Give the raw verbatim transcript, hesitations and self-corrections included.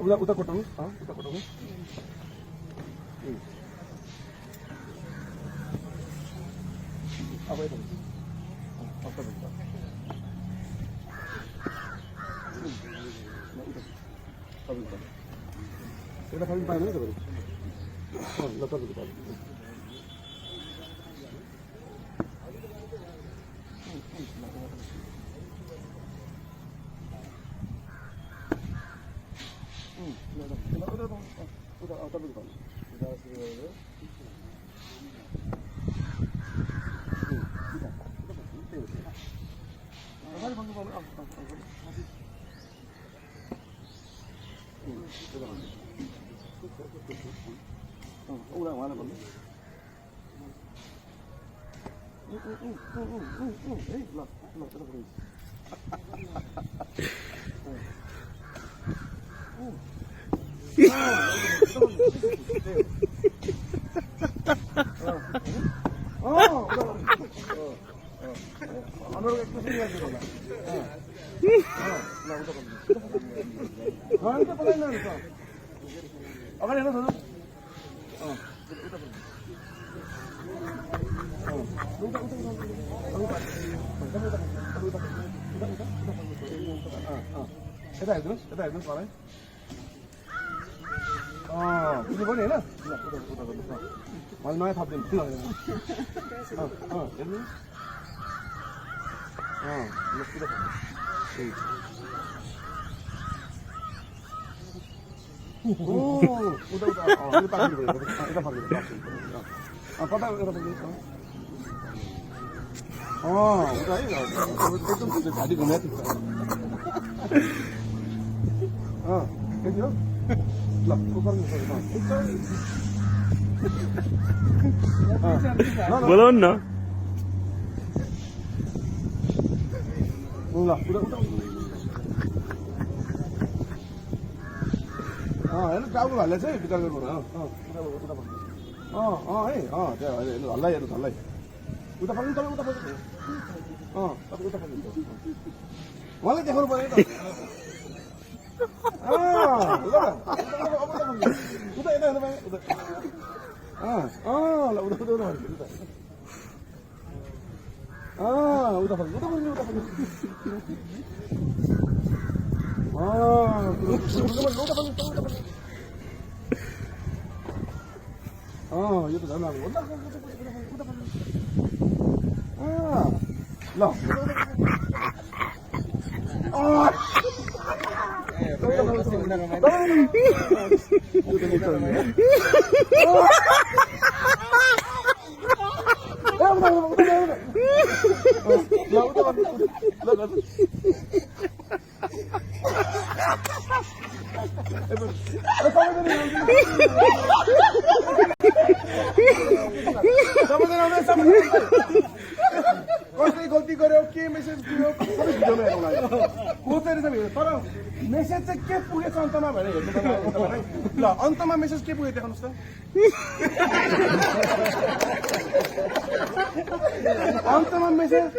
Uda, uda kotong, ah, uda kotong. Hmm. Apa itu? Apa itu? Hmm. Nah, uda. Apa itu? Uda kami pakai mana itu? Oh, laptop itu. Kita itu, kita itu, soalnya. Oh, ini boleh lah. Mal mai thap din. Oh, oh, ini. Oh, ini sudah. Oh, udah, udah. Oh, ini pakai dulu. Kita pakai dulu. Ah, apa, apa, apa, apa? Oh, udah, ya. Itu, itu, itu, tadi gue lihat itu. Ah, gitu. Lah, tukar nih, tukar. Ah. No, no. Belum, no? Lah, udah, udah, udah. Ah, ini tahu lah, lihat saya kita dulu, ah. Ah, kita dulu, kita dulu. Ah, ah, eh, ah, dia, eh, Allah ya, Allah. Udah, udah, udah, udah. Ah, tapi udah, udah. Malah dia hormat itu. Ah, udah, udah, udah, udah, udah. Udah, udah, udah, udah. Ah, ah, lah, udah, udah, udah, udah. Ah, udah, udah, udah, udah, udah. Ah, udah, udah, udah, udah, udah. Oh, itu kan aku. Ah, lah. Ah. Kosai galti gore, ki message diyo, sabi video mein aur nahi. Kosai sabi, tara message se ke puge sa antama bhai. La, antama message ke puge dekho nuska. Antama message.